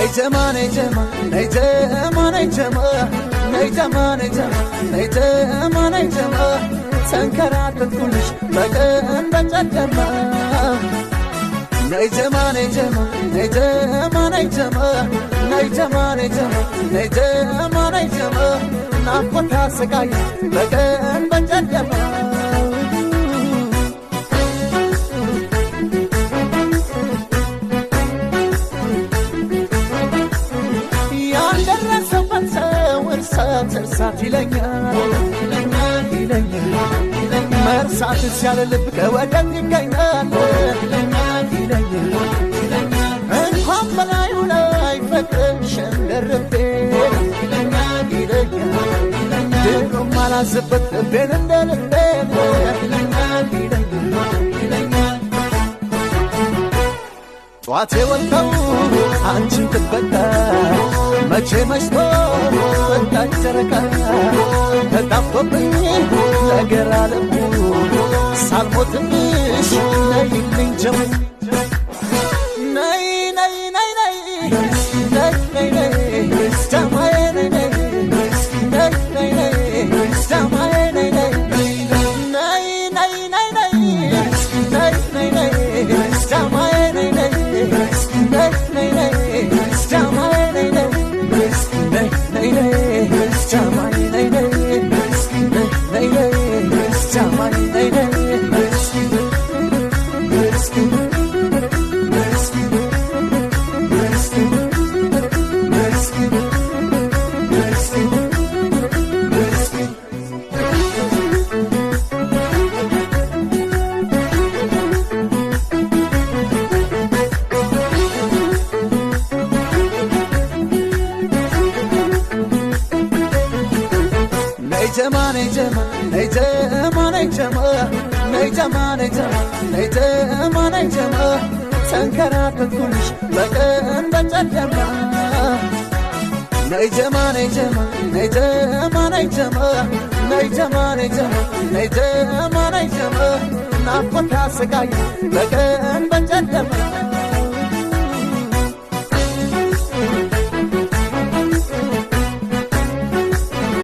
ነይ ጀማ ነይ ጀማ ነይ ጀማ ነይ ጀማ ነይ ጀማ ነይ ጀማ ነይ ጀማ ነይ ጀማ ተንከራተትኩልሽ በቀን በጨለማ ነይ ጀማ ነይ ጀማ ነይ ጀማ ነይ ጀማ ነይ ጀማ ነይ ጀማ ነይ ጀማ ነይ ጀማ ናፍቆት አሰቃየኝ በቀን በጨለማ እርሳት እርሳት ይለኛል ይለኛል መርሳትስ ያለ ልብ ከወደት ይገኛል ይለኛል እንኳን በላዩ ላይ ፍቅርሽን ደርቤ ይለኛል ድሮም አላዝበት ልቤን እንደ ልቤ ይለኛል ጧት የወጣው አንቺን ጥበቃ መቼ መሽቶ ወጣች ጨረቃ ተጣፍቶብኝ ነገር አለሙ ሳልሞትብሽ ነይልኝ ጀሙ ነይ ነይ ነይ ነይ ነይ ነይ ነይ ጀማዬ ነይ ነይ ነይ ነይ ነይ ጀማዬ ነይ ነይ ነይ ነይ ነይ ነይ ነይ ነይ ነይ ጀማዬ ነይ ነይ ነይ ነይ ነይ ጀማዬ ነይ ነይ ነይ ነይ ነይ ጀማዬ ነይ ነይ ነይ ነይ ጀማዬ ነይ ነይ ነይ ጀማ ነይ ጀማ ነይ ጀማ ነይ ጀማ ነይ ጀማ ነይ ጀማ ነይ ጀማ ነይ ጀማ ተንከራተትኩልሽ በቀን በጨለማ ነይ ጀማ ነይ ጀማ ነይ ጀማ ነይ ጀማ ነይ ጀማ ነይ ጀማ ነይ ጀማ ነይ ጀማ ናፍቆት አሰቃየኝ በቀን በጨለማ።